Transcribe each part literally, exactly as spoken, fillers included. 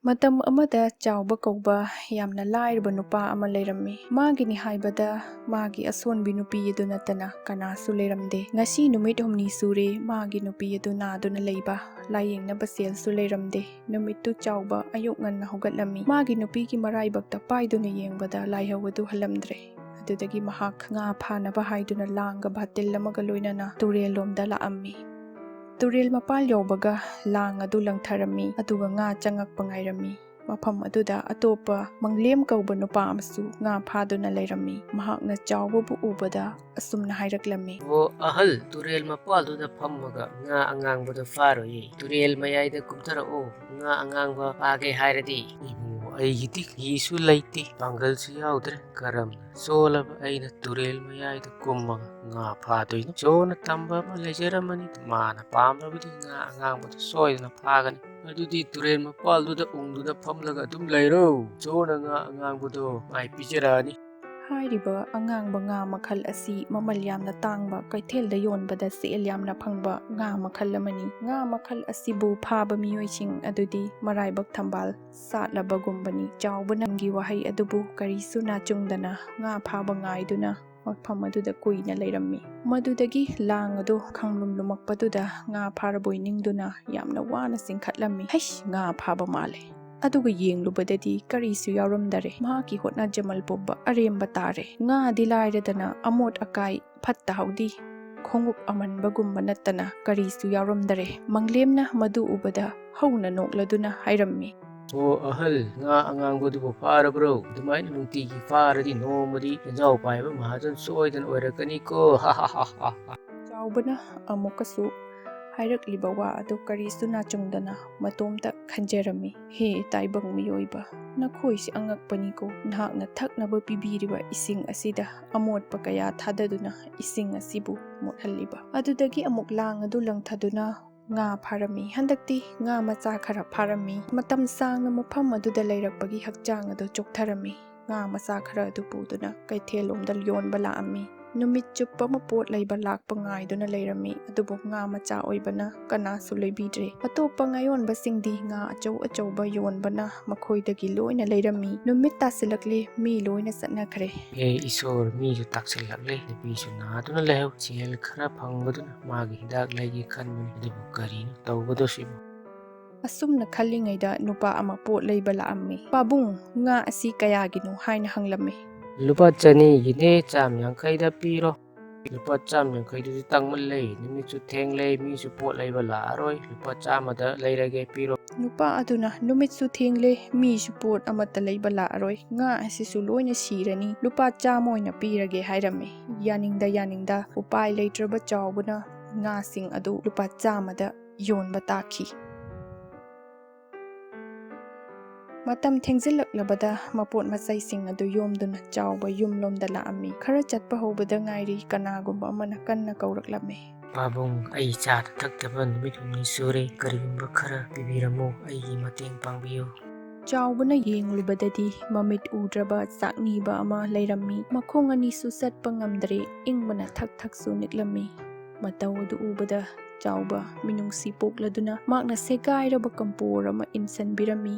ꯃꯇꯝ ꯑꯃꯗ ꯆꯥꯎꯕ ꯀꯧꯕ ꯌꯥꯝꯅ ꯂꯥꯏꯔꯕ ꯅꯨꯄꯥ ꯑꯃ ꯂꯩꯔꯝꯃꯤ꯫ ꯃꯥꯒꯤꯅꯤ ꯍꯥꯏꯕꯗ ꯃꯥꯒꯤ ꯑꯁꯣꯟꯕꯤ ꯅꯨꯄꯤ ꯑꯗꯨ ꯅꯠꯇꯅ ꯀꯅꯥꯁꯨ ꯂꯩꯔꯝꯗꯦ꯫ ꯉꯁꯤ ꯅꯨꯃꯤꯠ ꯍꯨꯝꯅꯤ ꯁꯨꯔꯦ ꯃꯥꯒꯤ ꯅꯨꯄꯤ ꯑꯗꯨ ꯅꯥꯗꯨꯅ ꯂꯩꯕ꯫ ꯂꯥꯏꯌꯦꯡꯅꯕ ꯁꯦꯜꯁꯨ ꯂꯩꯔꯝꯗꯦ꯫ ꯅꯨꯃꯤꯠꯇꯨ ꯆꯥꯎꯕ ꯑꯌꯨꯛ ꯉꯟꯅ ꯍꯧꯒꯠꯂꯝꯃꯤ꯫ ꯃꯥꯒꯤ ꯅꯨꯄꯤꯒꯤ ꯃꯔꯥꯏꯕꯛꯇ ꯄꯥꯏꯗꯨꯅ ꯌꯦꯡꯕꯗ ꯂꯥꯏꯍꯧ ꯑꯗꯨ ꯍꯜꯂꯝꯗ꯭ꯔꯦ꯫ ꯑꯗꯨꯗꯒꯤ ꯃꯍꯥꯛ ꯉꯥ ꯐꯥꯅꯕ ꯍꯥꯏꯗꯨꯅ ꯂꯥꯡꯒ ꯕꯥꯇꯤꯜ ꯑꯃꯒ ꯂꯣꯏꯅꯅ ꯇꯨꯔꯦꯜꯂꯣꯝꯗ ꯂꯥꯛꯑꯝꯃꯤ꯫ ꯇꯨꯔꯦꯜ ꯃꯄꯥꯜ ꯌꯧꯕꯒ ꯂꯥꯡ ꯑꯗꯨ ꯂꯪꯊꯔꯝꯃꯤ, ꯑꯗꯨꯒ ꯉꯥ ꯆꯪꯉꯛꯄ ꯉꯥꯏꯔꯝꯃꯤ꯫ ꯃꯐꯝ ꯑꯗꯨꯗ ꯑꯇꯣꯞꯄ ꯃꯪꯂꯦꯝ ꯀꯧꯕ ꯅꯨꯄꯥ ꯑꯃꯁꯨ ꯉꯥ ꯐꯥꯗꯨꯅ ꯂꯩꯔꯝꯃꯤ꯫ ꯃꯍꯥꯛꯅ ꯆꯥꯎꯕꯕꯨ ꯎꯕꯗ ꯑꯁꯨꯝꯅ ꯍꯥꯏꯔꯛꯂꯝꯃꯤ꯫ "ꯑꯣ ꯑꯍꯜ, ꯇꯨꯔꯦꯜ ꯃꯄꯥꯜꯗꯨꯗ ꯐꯝꯃꯒ ꯉꯥ ꯑꯉꯥꯡꯕꯗꯨ ꯐꯥꯔꯣꯏꯌꯦ꯫ ꯇꯨꯔꯦꯜ ꯃꯌꯥꯏꯗ ꯀꯨꯝꯊꯔꯛꯑꯣ, ꯉꯥ ꯑꯉꯥꯡꯕ ꯐꯥꯒꯦ ꯍꯥꯏꯔꯗꯤ꯫" "ꯏꯕꯨꯡꯉꯣ, ꯑꯩꯒꯤꯗꯤ ꯍꯤꯁꯨ ꯂꯩꯇꯦ, ꯄꯥꯡꯒꯜꯁꯨ ꯌꯥꯎꯗ꯭ꯔꯦ, ꯀꯔꯝꯅ ꯁꯣꯜꯂꯕ ꯑꯩꯅ ꯇꯨꯔꯦꯜ ꯃꯌꯥꯏꯗ ꯀꯨꯝꯃꯒ ꯉꯥ ꯐꯥꯗꯣꯏꯅꯣ? ꯁꯣꯅ ꯇꯝꯕ ꯑꯃ ꯂꯩꯖꯔꯝꯃꯅꯤ, ꯃꯥꯅ ꯄꯥꯝꯂꯕꯗꯤ ꯉꯥ ꯑꯉꯥꯡꯕꯗꯨ ꯁꯣꯏꯗꯅ ꯐꯥꯒꯅꯤ꯫ ꯑꯗꯨꯗꯤ ꯇꯨꯔꯦꯜ ꯃꯄꯥꯜꯗꯨꯗ ꯎꯪꯗꯨꯅ ꯐꯝꯂꯒ ꯑꯗꯨꯝ ꯂꯩꯔꯣ, ꯁꯣꯅ ꯉꯥ ꯑꯉꯥꯡꯕꯗꯣ ꯃꯥꯏ ꯄꯤꯖꯔꯛꯑꯅꯤ꯫" ꯍꯥꯏꯔꯤꯕ ꯑꯉꯥꯡꯕ ꯉꯥ ꯃꯈꯜ ꯑꯁꯤ ꯃꯃꯜ ꯌꯥꯝꯅ ꯇꯥꯡꯕ, ꯀꯩꯊꯦꯜꯗ ꯌꯣꯟꯕꯗ ꯁꯦꯜ ꯌꯥꯝꯅ ꯐꯪꯕ ꯉꯥ ꯃꯈꯜ ꯑꯃꯅꯤ꯫ ꯉꯥ ꯃꯈꯜ ꯑꯁꯤꯕꯨ ꯐꯥꯕ ꯃꯤꯑꯣꯏꯁꯤꯡ ꯑꯗꯨꯗꯤ ꯃꯔꯥꯏꯕꯛ ꯊꯝꯕꯥꯜ ꯁꯥꯠꯂꯕꯒꯨꯝꯕꯅꯤ꯫ ꯆꯥꯎꯕ ꯅꯪꯒꯤ ꯋꯥꯍꯩ ꯑꯗꯨꯕꯨ ꯀꯔꯤꯁꯨ ꯅꯥꯆꯨꯡꯗꯅ ꯉꯥ ꯐꯥꯕ ꯉꯥꯏꯗꯨꯅ ꯃꯐꯝ ꯑꯗꯨꯗ ꯀꯨꯏꯅ ꯂꯩꯔꯝꯃꯤ꯫ ꯃꯗꯨꯗꯒꯤ ꯂꯥꯡ ꯑꯗꯨ ꯈꯪꯂꯨꯝ ꯂꯨꯝꯃꯛꯄꯗꯨꯗ ꯉꯥ ꯐꯥꯔꯕꯣꯏ ꯅꯤꯡꯗꯨꯅ ꯌꯥꯝꯅ ꯋꯥꯅ ꯆꯤꯡꯈꯠꯂꯝꯃꯤ꯫ "ꯍꯩꯁ, ꯉꯥ ꯐꯥꯕ ꯃꯥꯜꯂꯦ꯫ ꯑꯗꯨꯒ ꯌꯦꯡꯂꯨꯕꯗꯗꯤ ꯀꯔꯤꯁꯨ ꯌꯥꯎꯔꯝꯗꯔꯦ꯫ ꯃꯍꯥꯛꯀꯤ ꯍꯣꯠꯅꯖꯃꯜ ꯄꯨꯝꯕ ꯑꯔꯦꯝꯕ ꯇꯥꯔꯦ꯫ ꯉꯥꯗꯤ ꯂꯥꯏꯔꯗꯅ ꯑꯃꯣꯠ ꯑꯀꯥꯏ ꯐꯠꯇ ꯍꯥꯎꯗꯤ ꯈꯣꯡꯎꯞ ꯑꯃꯟꯕꯒꯨꯝꯕ ꯅꯠꯇꯅ ꯀꯔꯤꯁꯨ ꯌꯥꯎꯔꯝꯗꯔꯦ꯫" ꯃꯪꯂꯦꯝꯅ ꯃꯗꯨ ꯎꯕꯗ ꯍꯧꯅ ꯅꯣꯛꯂꯗꯨꯅ ꯍꯥꯏꯔꯝꯃꯤ꯫ "ꯑꯣ ꯑꯍꯜ, ꯉꯥ ꯑꯉꯥꯡꯕꯗꯨꯕꯨ ꯐꯥꯔꯕ꯭ꯔꯣ? ꯑꯗꯨꯃꯥꯏꯅ ꯅꯨꯡꯇꯤꯒꯤ ꯐꯥꯔꯗꯤ ꯅꯣꯡꯃꯗꯤ ꯁꯦꯟꯖꯥꯎ ꯄꯥꯏꯕ ꯃꯍꯥꯖꯟ ꯁꯣꯏꯗꯅ ꯑꯣꯏꯔꯛꯀꯅꯤꯀꯣ, ꯍꯥ ꯍꯥ ꯍꯥ ꯍꯥ ꯍꯥ꯫" ꯆꯥꯎꯕꯅ ꯑꯃꯨꯛꯀꯁꯨ ꯍꯥꯏꯔꯛꯂꯤꯕ ꯋꯥ ꯑꯗꯨ ꯀꯔꯤꯁꯨ ꯅꯥꯆꯨꯡꯗꯅ ꯃꯇꯣꯝꯇ ꯈꯟꯖꯔꯝꯃꯤ꯫ "ꯍꯦ ꯇꯥꯏꯕꯪ ꯃꯤꯑꯣꯏꯕ, ꯅꯈꯣꯏꯁꯤ ꯑꯉꯛꯄꯅꯤꯀꯣ꯫ ꯅꯍꯥꯛꯅ ꯊꯛꯅꯕ ꯄꯤꯕꯤꯔꯤꯕ ꯏꯁꯤꯡ ꯑꯁꯤꯗ ꯑꯃꯣꯠꯄ ꯀꯌꯥ ꯊꯥꯗꯗꯨꯅ ꯏꯁꯤꯡ ꯑꯁꯤꯕꯨ ꯃꯣꯠꯍꯜꯂꯤꯕ꯫" ꯑꯗꯨꯗꯒꯤ ꯑꯃꯨꯛ ꯂꯥꯡ ꯑꯗꯨ ꯂꯪꯊꯗꯨꯅ ꯉꯥ ꯐꯥꯔꯝꯃꯤ꯫ ꯍꯟꯗꯛꯇꯤ ꯉꯥ ꯃꯆꯥ ꯈꯔ ꯐꯥꯔꯝꯃꯤ꯫ ꯃꯇꯝ ꯁꯥꯡꯅ ꯃꯐꯝ ꯑꯗꯨꯗ ꯂꯩꯔꯛꯄꯒꯤ ꯍꯛꯆꯥꯡ ꯑꯗꯨ ꯆꯣꯛꯊꯔꯝꯃꯤ꯫ ꯉꯥ ꯃꯆꯥ ꯈꯔ ꯑꯗꯨ ꯄꯨꯗꯨꯅ ꯀꯩꯊꯦꯜꯂꯣꯝꯗ ꯌꯣꯟꯕ ꯂꯥꯛꯑꯝꯃꯤ꯫ ꯅꯨꯃꯤꯠ ꯆꯨꯞꯄ ꯑꯃ ꯄꯣꯠ ꯂꯩꯕ ꯂꯥꯛꯄ ꯉꯥꯏꯗꯨꯅ ꯂꯩꯔꯝꯃꯤ, ꯑꯗꯨꯕꯨ ꯉꯥ ꯃꯆꯥ ꯑꯣꯏꯕꯅ ꯀꯅꯥꯁꯨ ꯂꯩꯕꯤꯗ꯭ꯔꯦ꯫ ꯑꯇꯣꯞꯄ ꯉꯥꯌꯣꯟꯕꯁꯤꯡꯗꯤ ꯉꯥ ꯑꯆꯧ ꯑꯆꯧꯕ ꯌꯣꯟꯕꯅ ꯃꯈꯣꯏꯗꯒꯤ ꯂꯣꯏꯅ ꯂꯩꯔꯝꯃꯤ꯫ ꯅꯨꯃꯤꯠ ꯇꯥꯁꯤꯜꯂꯛꯂꯦ, ꯃꯤ ꯂꯣꯏꯅ ꯆꯠꯅꯈ꯭ꯔꯦ꯫ "ꯍꯦ ꯏꯁꯣꯔ, ꯃꯤꯁꯨ ꯇꯥꯛꯁꯤꯜꯂꯛꯂꯦ꯫ ꯅꯨꯄꯤꯁꯨ ꯅꯥꯗꯨꯅ ꯂꯩꯍꯧ꯫ ꯁꯦꯜ ꯈꯔ ꯐꯪꯕꯗꯨꯅ ꯃꯥꯒꯤ ꯍꯤꯗꯥꯛ ꯂꯩꯒꯦ ꯈꯟꯕꯅꯤ, ꯑꯗꯨꯕꯨ ꯀꯔꯤꯅꯣ ꯇꯧꯒꯗꯧꯁꯤꯕꯨ?" ꯑꯁꯨꯝꯅ ꯈꯜꯂꯤꯉꯩꯗ ꯅꯨꯄꯥ ꯑꯃ ꯄꯣꯠ ꯂꯩꯕ ꯂꯥꯛꯑꯝꯃꯤ꯫ "ꯄꯥꯕꯨꯡ, ꯉꯥ ꯑꯁꯤ ꯀꯌꯥꯒꯤꯅꯣ?" ꯍꯥꯏꯅ ꯍꯪꯂꯝꯃꯤ꯫ "ꯂꯨꯄꯥ ꯆꯅꯤꯒꯤꯅꯦ, ꯆꯥꯝ ꯌꯥꯡꯈꯩꯗ ꯄꯤꯔꯣ꯫" "ꯂꯨꯄꯥ ꯆꯥꯝ ꯌꯥꯡꯈꯩꯗꯨꯗꯤ ꯇꯥꯡꯃꯜꯂꯦ, ꯅꯨꯃꯤꯠꯁꯨ ꯊꯦꯡꯂꯦ, ꯃꯤꯁꯨ ꯄꯣꯠ ꯂꯩꯕ ꯂꯥꯛꯑꯔꯣꯏ, ꯂꯨꯄꯥ ꯆꯥꯝꯃꯗ ꯂꯩꯔꯒꯦ, ꯄꯤꯔꯣ꯫" ꯅꯨꯄꯥ ꯑꯗꯨꯅ, "ꯅꯨꯃꯤꯠꯁꯨ ꯊꯦꯡꯂꯦ, ꯃꯤꯁꯨ ꯄꯣꯠ ꯑꯃꯠꯇ ꯂꯩꯕ ꯂꯥꯛꯑꯔꯣꯏ, ꯉꯥ ꯑꯁꯤꯁꯨ ꯂꯣꯏꯅ ꯁꯤꯔꯅꯤ, ꯂꯨꯄꯥ ꯆꯥꯝꯃ ꯑꯣꯏꯅ ꯄꯤꯔꯒꯦ" ꯍꯥꯏꯔꯝꯃꯤ꯫ ꯌꯥꯅꯤꯡꯗ ꯌꯥꯅꯤꯡꯗ ꯎꯄꯥꯏ ꯂꯩꯇ꯭ꯔꯕ ꯆꯥꯎꯕꯅ ꯉꯥꯁꯤꯡ ꯑꯗꯨ ꯂꯨꯄꯥ ꯆꯥꯝꯃꯗ ꯌꯣꯟꯕ ꯇꯥꯈꯤ꯫ ꯃꯇꯝ ꯊꯦꯡꯖꯤꯜꯂꯛꯂꯕꯗ ꯃꯄꯣꯠ ꯃꯆꯩꯁꯤꯡ ꯑꯗꯨ ꯌꯣꯝꯗꯨꯅ ꯆꯥꯎꯕ ꯌꯨꯝꯂꯣꯝꯗ ꯂꯥꯛꯑꯝꯃꯤ꯫ ꯈꯔ ꯆꯠꯄ ꯍꯧꯕꯗ ꯉꯥꯏꯔꯤ, ꯀꯅꯥꯒꯨꯝꯕ ꯑꯃꯅ ꯀꯟꯅ ꯀꯧꯔꯛꯂꯝꯃꯤ꯫ "ꯄꯥꯕꯨꯡ, ꯑꯩ ꯆꯥꯗ ꯊꯛꯇꯕ ꯅꯨꯃꯤꯠ ꯍꯨꯝꯅꯤ ꯁꯨꯔꯦ, ꯀꯔꯤꯒꯨꯝꯕ ꯈꯔ ꯄꯤꯕꯤꯔꯝꯃꯨ, ꯑꯩꯒꯤ ꯃꯇꯦꯡ ꯄꯥꯡꯕꯤꯌꯨ꯫" ꯆꯥꯎꯕꯅ ꯌꯦꯡꯂꯨꯕꯗꯗꯤ ꯃꯃꯤꯠ ꯎꯗ꯭ꯔꯕ ꯆꯥꯛꯅꯤꯕ ꯑꯃ ꯂꯩꯔꯝꯃꯤ꯫ ꯃꯈꯣꯡ ꯑꯅꯤꯁꯨ ꯆꯠꯄ ꯉꯝꯗ꯭ꯔꯦ, ꯏꯪꯕꯅ ꯊꯛ ꯊꯛꯁꯨ ꯅꯤꯛꯂꯝꯃꯤ꯫ ꯃꯇꯧ ꯑꯗꯨ ꯎꯕꯗ ꯆꯥꯎꯕ ꯃꯤꯅꯨꯡꯁꯤ ꯄꯣꯛꯂꯗꯨꯅ ꯃꯍꯥꯛꯅ ꯁꯦꯒꯥꯏꯔꯕ ꯀꯝꯄꯣꯔ ꯑꯃ ꯏꯟꯁꯤꯟꯕꯤꯔꯝꯃꯤ꯫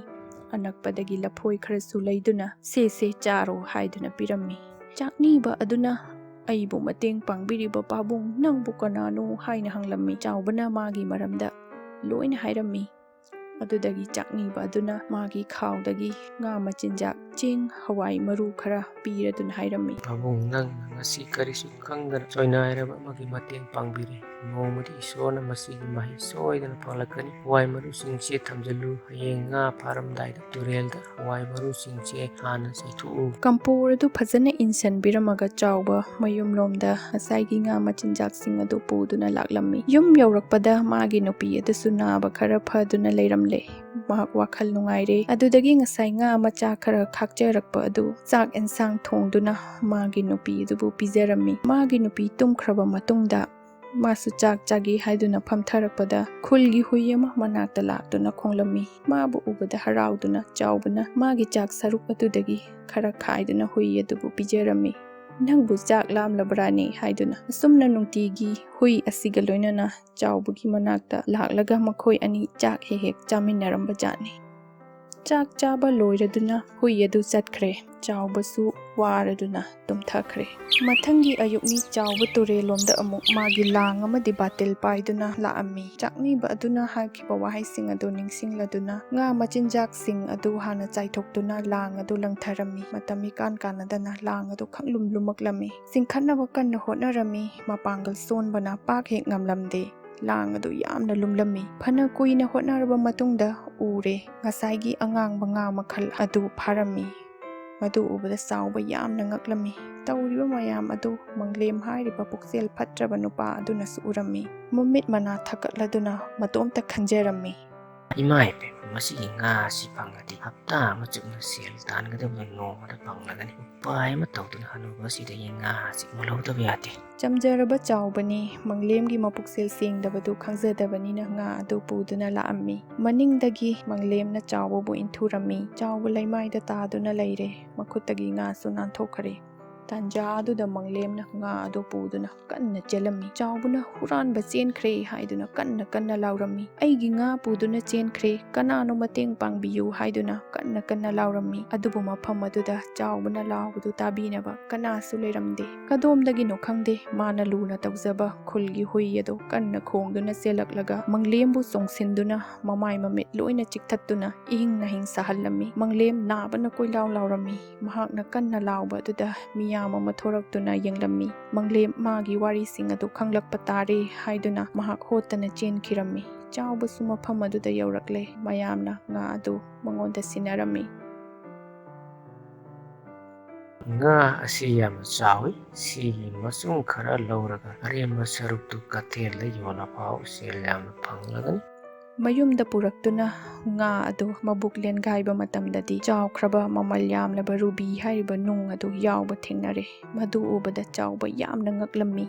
ꯑꯅꯛꯄꯗꯒꯤ ꯂꯐꯣꯏ ꯈꯔꯁꯨ ꯂꯩꯗꯨꯅ, "ꯁꯦ, ꯁꯦ, ꯆꯥꯔꯣ" ꯍꯥꯏꯗꯨꯅ ꯄꯤꯔꯝꯃꯤ꯫ ꯆꯥꯛꯅꯤꯕ ꯑꯗꯨꯅ, "ꯑꯩꯕꯨ ꯃꯇꯦꯡ ꯄꯥꯡꯕꯤꯔꯤꯕ ꯄꯥꯕꯨꯡ, ꯅꯪꯕꯨ ꯀꯅꯥꯅꯣ?" ꯍꯥꯏꯅ ꯍꯪꯂꯝꯃꯤ꯫ ꯆꯥꯎꯕꯅ ꯃꯥꯒꯤ ꯃꯔꯝꯗ ꯂꯣꯏꯅ ꯍꯥꯏꯔꯝꯃꯤ꯫ ꯑꯗꯨꯗꯒꯤ ꯆꯥꯛꯅꯤꯕ ꯑꯗꯨꯅ ꯃꯥꯒꯤ ꯈꯥꯎꯗꯒꯤ ꯉꯥ ꯃꯆꯤꯟꯖꯥꯛ, ꯆꯦꯡ, ꯍꯋꯥꯏ ꯃꯔꯨ ꯈꯔ ꯄꯤꯔꯗꯨꯅ ꯍꯥꯏꯔꯝꯃꯤ꯫ "ꯄꯥꯕꯨꯡ, ꯅꯪꯅ ꯉꯁꯤ ꯀꯔꯤꯁꯨ ꯈꯪꯗꯅ ꯆꯣꯏꯅꯥꯏꯔꯕ ꯑꯃꯒꯤ ꯃꯇꯦꯡ ꯄꯥꯡꯕꯤꯔꯦ꯫ ꯅꯣꯡꯃꯗꯤ ꯏꯁꯣꯔꯅ ꯃꯁꯤꯒꯤ ꯃꯍꯩ ꯁꯣꯏꯗꯅ ꯐꯪꯂꯛꯀꯅꯤ꯫ ꯍꯋꯥꯏ ꯃꯔꯨꯁꯤꯡꯁꯦ ꯊꯝꯖꯤꯜꯂꯨ꯫ ꯍꯌꯦꯡ ꯉꯥ ꯐꯥꯔꯝꯗꯥꯏꯗ ꯇꯨꯔꯦꯜꯗ ꯍꯋꯥꯏ ꯃꯔꯨꯁꯤꯡꯁꯦ ꯍꯥꯟꯅ ꯆꯥꯏꯊꯣꯛꯎ꯫" ꯀꯝꯄꯣꯔ ꯑꯗꯨ ꯐꯖꯅ ꯏꯟꯁꯤꯟꯕꯤꯔꯝꯃꯒ ꯆꯥꯎꯕ ꯃꯌꯨꯝꯂꯣꯝꯗ ꯉꯁꯥꯏꯒꯤ ꯉꯥ ꯃꯆꯤꯟꯖꯥꯛꯁꯤꯡ ꯑꯗꯨ ꯄꯨꯗꯨꯅ ꯂꯥꯛꯂꯝꯃꯤ꯫ ꯌꯨꯝ ꯌꯧꯔꯛꯄꯗ ꯃꯥꯒꯤ ꯅꯨꯄꯤ ꯑꯗꯨꯁꯨ ꯅꯥꯕ ꯈꯔ ꯐꯗꯨꯅ ꯂꯩꯔꯝꯂꯦ꯫ ꯃꯍꯥꯛ ꯋꯥꯈꯜ ꯅꯨꯡꯉꯥꯏꯔꯦ꯫ ꯑꯗꯨꯗꯒꯤ ꯉꯁꯥꯏ ꯉꯥ ꯃꯆꯥ ꯈꯔ ꯈꯥꯛꯆꯔꯛꯄ ꯑꯗꯨ ꯆꯥꯛ ꯑꯦꯟꯁꯥꯡ ꯊꯣꯡꯗꯨꯅ ꯃꯥꯒꯤ ꯅꯨꯄꯤ ꯑꯗꯨꯕꯨ ꯄꯤꯖꯔꯝꯃꯤ꯫ ꯃꯥꯒꯤ ꯅꯨꯄꯤ ꯇꯨꯝꯈ꯭ꯔꯕ ꯃꯇꯨꯡꯗ ꯃꯥꯁꯨ ꯆꯥꯛ ꯆꯥꯒꯦ ꯍꯥꯏꯗꯨꯅ ꯐꯝꯊꯔꯛꯄꯗ ꯈꯨꯜꯒꯤ ꯍꯨꯏ ꯑꯃ ꯃꯅꯥꯛꯇ ꯂꯥꯛꯇꯨꯅ ꯈꯣꯡꯂꯝꯃꯤ꯫ ꯃꯥꯕꯨ ꯎꯕꯗ ꯍꯔꯥꯎꯗꯨꯅ ꯆꯥꯎꯕꯅ ꯃꯥꯒꯤ ꯆꯥꯛ ꯁꯔꯨꯛ ꯑꯗꯨꯗꯒꯤ ꯈꯔ ꯈꯥꯏꯗꯨꯅ ꯍꯨꯏ ꯑꯗꯨꯕꯨ ꯄꯤꯖꯔꯝꯃꯤ꯫ "ꯅꯪꯕꯨ ꯆꯥꯛ ꯂꯥꯝꯂꯕ꯭ꯔꯥꯅꯦ?" ꯍꯥꯏꯗꯨꯅ꯫ ꯑꯁꯨꯝꯅ ꯅꯨꯡꯇꯤꯒꯤ ꯍꯨꯏ ꯑꯁꯤꯒ ꯂꯣꯏꯅꯅ ꯆꯥꯎꯕꯒꯤ ꯃꯅꯥꯛꯇ ꯂꯥꯛꯂꯒ ꯃꯈꯣꯏ ꯑꯅꯤ ꯆꯥꯛ ꯍꯦꯛ ꯍꯦꯛ ꯆꯥꯃꯤꯟꯅꯔꯝꯕ ꯖꯥꯠꯅꯤ꯫ ꯆꯥꯛ ꯆꯥꯕ ꯂꯣꯏꯔꯗꯨꯅ ꯍꯨꯏ ꯑꯗꯨ ꯆꯠꯈ꯭ꯔꯦ꯫ ꯆꯥꯎꯕꯁꯨ ꯋꯥꯔꯗꯨꯅ ꯇꯨꯝꯊꯈ꯭ꯔꯦ꯫ ꯃꯊꯪꯒꯤ ꯑꯌꯨꯛꯅꯤ꯫ ꯆꯥꯎꯕ ꯇꯨꯔꯦꯜꯂꯣꯝꯗ ꯑꯃꯨꯛ ꯃꯥꯒꯤ ꯂꯥꯡ ꯑꯃꯗꯤ ꯕꯥꯇꯤꯜ ꯄꯥꯏꯗꯨꯅ ꯂꯥꯛꯑꯝꯃꯤ꯫ ꯆꯥꯛꯅꯤꯕ ꯑꯗꯨꯅ ꯍꯥꯏꯈꯤꯕ ꯋꯥꯍꯩꯁꯤꯡ ꯑꯗꯨ ꯅꯤꯡꯁꯤꯡꯂꯗꯨꯅ ꯉꯥ ꯃꯆꯤꯟꯖꯥꯛꯁꯤꯡ ꯑꯗꯨ ꯍꯥꯟꯅ ꯆꯥꯏꯊꯣꯛꯇꯨꯅ ꯂꯥꯡ ꯑꯗꯨ ꯂꯪꯊꯔꯝꯃꯤ꯫ ꯃꯇꯝ ꯏꯀꯥꯟ ꯀꯥꯟꯅꯗꯅ ꯂꯥꯡ ꯑꯗꯨ ꯈꯪꯂꯨꯝ ꯂꯨꯝꯃꯛꯂꯝꯃꯤ꯫ ꯆꯤꯡꯈꯠꯅꯕ ꯀꯟꯅ ꯍꯣꯠꯅꯔꯝꯃꯤ꯫ ꯃꯄꯥꯡꯒꯜ ꯁꯣꯟꯕꯅ ꯄꯥꯛ ꯍꯦꯛ ꯉꯝꯂꯝꯗꯦ꯫ ꯂꯥꯡ ꯑꯗꯨ ꯌꯥꯝꯅ ꯂꯨꯝꯂꯝꯃꯤ꯫ ꯐꯅ ꯀꯨꯏꯅ ꯍꯣꯠꯅꯔꯕ ꯃꯇꯨꯡꯗ ꯎꯔꯦ꯫ ꯉꯁꯥꯏꯒꯤ ꯑꯉꯥꯡꯕ ꯉꯥ ꯃꯈꯜ ꯑꯗꯨ ꯐꯥꯔꯝꯃꯤ꯫ ꯃꯗꯨ ꯎꯕꯗ ꯆꯥꯎꯕ ꯌꯥꯝꯅ ꯉꯛꯂꯝꯃꯤ꯫ ꯇꯧꯔꯤꯕ ꯃꯌꯥꯝ ꯑꯗꯨ ꯃꯪꯂꯦꯝ ꯍꯥꯏꯔꯤꯕ ꯄꯨꯛꯆꯦꯜ ꯐꯠꯇ꯭ꯔꯕ ꯅꯨꯄꯥ ꯑꯗꯨꯅꯁꯨ ꯎꯔꯝꯃꯤ꯫ ꯃꯃꯤꯠ ꯃꯅꯥ ꯊꯛꯀꯠꯂꯗꯨꯅ ꯃꯇꯣꯝꯇ ꯈꯟꯖꯔꯝꯃꯤ꯫ "ꯏꯃꯥ ꯏꯕꯦꯝꯃ, ꯃꯁꯤꯒꯤ ꯉꯥ ꯑꯁꯤ ꯐꯪꯂꯗꯤ ꯍꯞꯇꯥ ꯑꯃ ꯆꯨꯞꯅ ꯁꯦꯜ ꯇꯥꯟꯒꯗꯕꯗ ꯅꯣꯡꯃꯗ ꯐꯪꯂꯒꯅꯤ꯫ ꯎꯄꯥꯏ ꯑꯃ ꯇꯧꯗꯨꯅ ꯍꯅꯨꯕ ꯑꯁꯤꯗꯒꯤ ꯉꯥ ꯑꯁꯤ ꯃꯨꯜꯍꯧꯗꯕ ꯌꯥꯗꯦ"꯫ ꯆꯝꯖꯔꯕ ꯆꯥꯎꯕꯅꯤ꯫ ꯃꯪꯂꯦꯝꯒꯤ ꯃꯄꯨꯛꯆꯦꯜ ꯁꯦꯡꯗꯕꯗꯨ ꯈꯪꯖꯗꯕꯅꯤꯅ ꯉꯥ ꯑꯗꯨ ꯄꯨꯗꯨꯅ ꯂꯥꯛꯑꯝꯃꯤ꯫ ꯃꯅꯤꯡꯗꯒꯤ ꯃꯪꯂꯦꯝꯅ ꯆꯥꯎꯕꯕꯨ ꯏꯟꯊꯨꯔꯝꯃꯤ꯫ ꯆꯥꯎꯕ ꯂꯩꯃꯥꯏꯗ ꯇꯥꯗꯨꯅ ꯂꯩꯔꯦ꯫ ꯃꯈꯨꯠꯇꯒꯤ ꯉꯥꯁꯨ ꯅꯥꯟꯊꯣꯛꯈ꯭ꯔꯦ꯫ ꯇꯥꯟꯖꯥ ꯑꯗꯨꯗ ꯃꯪꯂꯦꯝꯅ ꯉꯥ ꯑꯗꯨ ꯄꯨꯗꯨꯅ ꯀꯟꯅ ꯆꯦꯜꯂꯝꯃꯤ꯫ ꯆꯥꯎꯕꯅ "ꯍꯨꯔꯥꯟꯕ ꯆꯦꯟꯈ꯭ꯔꯦ" ꯍꯥꯏꯗꯨꯅ ꯀꯟꯅ ꯀꯟꯅ ꯂꯥꯎꯔꯝꯃꯤ꯫ "ꯑꯩꯒꯤ ꯉꯥ ꯄꯨꯗꯨꯅ ꯆꯦꯟꯈ꯭ꯔꯦ, ꯀꯅꯥꯅꯣ ꯃꯇꯦꯡ ꯄꯥꯡꯕꯤꯌꯨ" ꯍꯥꯏꯗꯨꯅ ꯀꯟꯅ ꯀꯟꯅ ꯂꯥꯎꯔꯝꯃꯤ꯫ ꯑꯗꯨꯕꯨ ꯃꯐꯝ ꯑꯗꯨꯗ ꯆꯥꯎꯕꯅ ꯂꯥꯎꯕꯗꯨ ꯇꯥꯕꯤꯅꯕ ꯀꯅꯥꯁꯨ ꯂꯩꯔꯝꯗꯦ꯫ ꯀꯗꯣꯝꯗꯒꯤꯅꯣ ꯈꯪꯗꯦ, ꯃꯥꯅ ꯂꯨꯅ ꯇꯧꯖꯕ ꯈꯨꯜꯒꯤ ꯍꯨꯏ ꯑꯗꯨ ꯀꯟꯅ ꯈꯣꯡꯗꯨꯅ ꯆꯦꯜꯂꯛꯂꯒ ꯃꯪꯂꯦꯝꯕꯨ ꯆꯣꯡꯁꯤꯟꯗꯨꯅ ꯃꯃꯥꯏ ꯃꯃꯤꯠ ꯂꯣꯏꯅ ꯆꯤꯛꯊꯠꯇꯨꯅ ꯏꯍꯤꯡ ꯅꯥꯍꯤꯡ ꯁꯥꯍꯜꯂꯝꯃꯤ꯫ ꯃꯪꯂꯦꯝ ꯅꯥꯕꯅ ꯀꯣꯏꯂꯥꯎ ꯂꯥꯎꯔꯝꯃꯤ꯫ ꯃꯍꯥꯛꯅ ꯀꯟꯅ ꯂꯥꯎꯕ ꯑꯗꯨꯗ ꯃꯤꯌꯥꯝ ꯑꯃ ꯊꯣꯔꯛꯇꯨꯅ ꯌꯦꯡꯂꯝꯃꯤ꯫ ꯃꯪꯂꯦꯝ ꯃꯥꯒꯤ ꯋꯥꯔꯤꯁꯤꯡ ꯑꯗꯨ ꯈꯪꯂꯛꯄ ꯇꯥꯔꯦ ꯍꯥꯏꯗꯨꯅ ꯃꯍꯥꯛ ꯍꯣꯠꯇꯅ ꯆꯦꯟꯈꯤꯔꯝꯃꯤ꯫ ꯆꯥꯎꯕꯁꯨ ꯃꯐꯝ ꯑꯗꯨꯗ ꯌꯧꯔꯛꯂꯦ꯫ ꯃꯌꯥꯝꯅ ꯉꯥ ꯑꯗꯨ ꯃꯉꯣꯟꯗ ꯁꯤꯟꯅꯔꯝꯃꯤ꯫ "ꯉꯥ ꯑꯁꯤ ꯌꯥꯝꯅ ꯆꯥꯎꯏ꯫ ꯁꯤꯒꯤ ꯃꯆꯨꯝ ꯈꯔ ꯂꯧꯔꯒ ꯑꯔꯦꯝꯕ ꯁꯔꯨꯛꯇꯨ ꯀꯩꯊꯦꯜꯗ ꯌꯣꯜꯂꯐꯥꯎ ꯁꯦꯜ ꯌꯥꯝꯅ ꯐꯪꯂꯒꯅꯤ"꯫ ꯃꯌꯨꯝꯗ ꯄꯨꯔꯛꯇꯨꯅ ꯉꯥ ꯑꯗꯨ ꯃꯕꯨꯛ ꯂꯦꯟꯒꯥꯏꯕ ꯃꯇꯝꯗꯗꯤ ꯆꯥꯎꯈ꯭ꯔꯕ ꯃꯃꯜ ꯌꯥꯝꯂꯕ ꯔꯨꯕꯤ ꯍꯥꯏꯔꯤꯕ ꯅꯨꯡ ꯑꯗꯨ ꯌꯥꯎꯕ ꯊꯦꯡꯅꯔꯦ꯫ ꯃꯗꯨ ꯎꯕꯗ ꯆꯥꯎꯕ ꯌꯥꯝꯅ ꯉꯛꯂꯝꯃꯤ꯫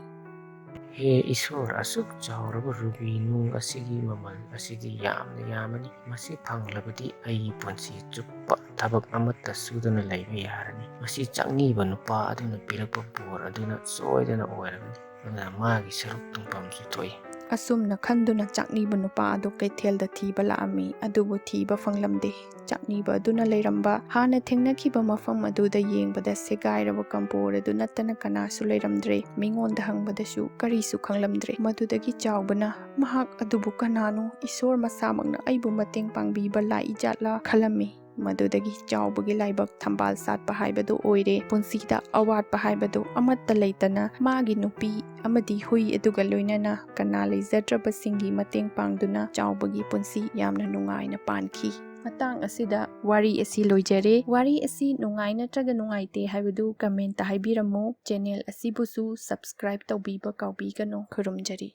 "ꯍꯦ ꯏꯁꯣꯔ, ꯑꯁꯨꯛ ꯆꯥꯎꯔꯕ ꯔꯨꯕꯤ ꯅꯨꯡ ꯑꯁꯤꯒꯤ ꯃꯃꯜ ꯑꯁꯤꯗꯤ ꯌꯥꯝꯅ ꯌꯥꯝꯃꯅꯤ꯫ ꯃꯁꯤ ꯐꯪꯂꯕꯗꯤ ꯑꯩꯒꯤ ꯄꯨꯟꯁꯤ ꯆꯨꯞꯄ ꯊꯕꯛ ꯑꯃꯠꯇ ꯁꯨꯗꯅ ꯂꯩꯕ ꯌꯥꯔꯅꯤ꯫ ꯃꯁꯤ ꯆꯥꯛꯅꯤꯕ ꯅꯨꯄꯥ ꯑꯗꯨꯅ ꯄꯤꯔꯛꯄ ꯕꯣꯔ ꯑꯗꯨꯅ ꯁꯣꯏꯗꯅ ꯑꯣꯏꯔꯒꯅꯤ꯫ ꯑꯗꯨꯅ ꯃꯥꯒꯤ ꯁꯔꯨꯛ ꯇꯨꯡꯐꯝꯁꯨ ꯊꯣꯛꯏ"꯫ ꯑꯁꯨꯝꯅ ꯈꯟꯗꯨꯅ ꯆꯥꯛꯅꯤꯕ ꯅꯨꯄꯥ ꯑꯗꯨ ꯀꯩꯊꯦꯜꯗ ꯊꯤꯕ ꯂꯥꯛꯑꯝꯃꯤ, ꯑꯗꯨꯕꯨ ꯊꯤꯕ ꯐꯪꯂꯝꯗꯦ꯫ ꯆꯥꯛꯅꯤꯕ ꯑꯗꯨꯅ ꯂꯩꯔꯝꯕ ꯍꯥꯟꯅ ꯊꯦꯡꯅꯈꯤꯕ ꯃꯐꯝ ꯑꯗꯨꯗ ꯌꯦꯡꯕꯗ ꯁꯦꯒꯥꯏꯔꯕ ꯀꯝꯄꯣꯔ ꯑꯗꯨ ꯅꯠꯇꯅ ꯀꯅꯥꯁꯨ ꯂꯩꯔꯝꯗ꯭ꯔꯦ꯫ ꯃꯤꯉꯣꯟꯗ ꯍꯪꯕꯗꯁꯨ ꯀꯔꯤꯁꯨ ꯈꯪꯂꯝꯗ꯭ꯔꯦ꯫ ꯃꯗꯨꯗꯒꯤ ꯆꯥꯎꯕꯅ ꯃꯍꯥꯛ ꯑꯗꯨꯕꯨ ꯀꯅꯥꯅꯣ, ꯏꯁꯣꯔ ꯃꯁꯥꯃꯛꯅ ꯑꯩꯕꯨ ꯃꯇꯦꯡ ꯄꯥꯡꯕꯤꯕ ꯂꯥꯛꯏ ꯖꯥꯠꯂꯥ ꯈꯜꯂꯝꯃꯤ꯫ ꯃꯗꯨꯗꯒꯤ ꯆꯥꯎꯕꯒꯤ ꯂꯥꯏꯕꯛ ꯊꯝꯕꯥꯜ ꯁꯥꯠꯄ ꯍꯥꯏꯕꯗꯨ ꯑꯣꯏꯔꯦ꯫ ꯄꯨꯟꯁꯤꯗ ꯑꯋꯥꯠꯄ ꯍꯥꯏꯕꯗꯨ ꯑꯃꯠꯇ ꯂꯩꯇꯅ ꯃꯥꯒꯤ ꯅꯨꯄꯤ ꯑꯃꯗꯤ ꯍꯨꯏ ꯑꯗꯨꯒ ꯂꯣꯏꯅꯅ ꯀꯅꯥ ꯂꯩꯖꯗ꯭ꯔꯕꯁꯤꯡꯒꯤ ꯃꯇꯦꯡ ꯄꯥꯡꯗꯨꯅ ꯆꯥꯎꯕꯒꯤ ꯄꯨꯟꯁꯤ ꯌꯥꯝꯅ ꯅꯨꯡꯉꯥꯏꯅ ꯄꯥꯟꯈꯤ꯫ ꯃꯇꯥꯡ ꯑꯁꯤꯗ ꯋꯥꯔꯤ ꯑꯁꯤ ꯂꯣꯏꯖꯔꯦ꯫ ꯋꯥꯔꯤ ꯑꯁꯤ ꯅꯨꯡꯉꯥꯏ ꯅꯠꯇ꯭ꯔꯒ ꯅꯨꯡꯉꯥꯏꯇꯦ ꯍꯥꯏꯕꯗꯨ comment ꯍꯥꯏꯕꯤꯔꯝꯃꯨ꯫ Channel ꯑꯁꯤꯕꯨꯁꯨ subscribe ꯇꯧꯕꯤꯕ ꯀꯥꯎꯕꯤꯒꯅꯨ꯫ ꯈꯨꯔꯨꯝꯖꯔꯤ꯫